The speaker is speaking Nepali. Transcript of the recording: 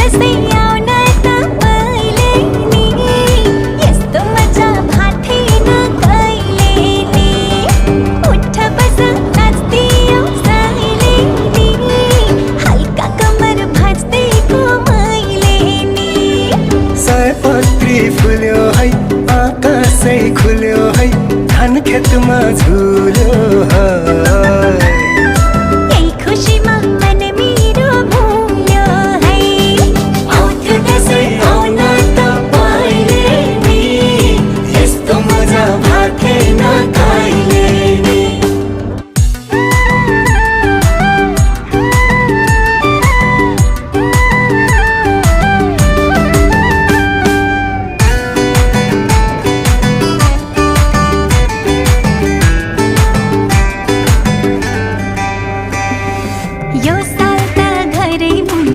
कसै आउन तपाईँले नि यस्तो मजा भाथेन कहिले नि उठ बस नाच्दियो साइले नि हल्का कमर भाँच्दैको मैले नि सयपत्री फुल्यो है आकाशै खुल्यो है धान खेतमा झुल्यो है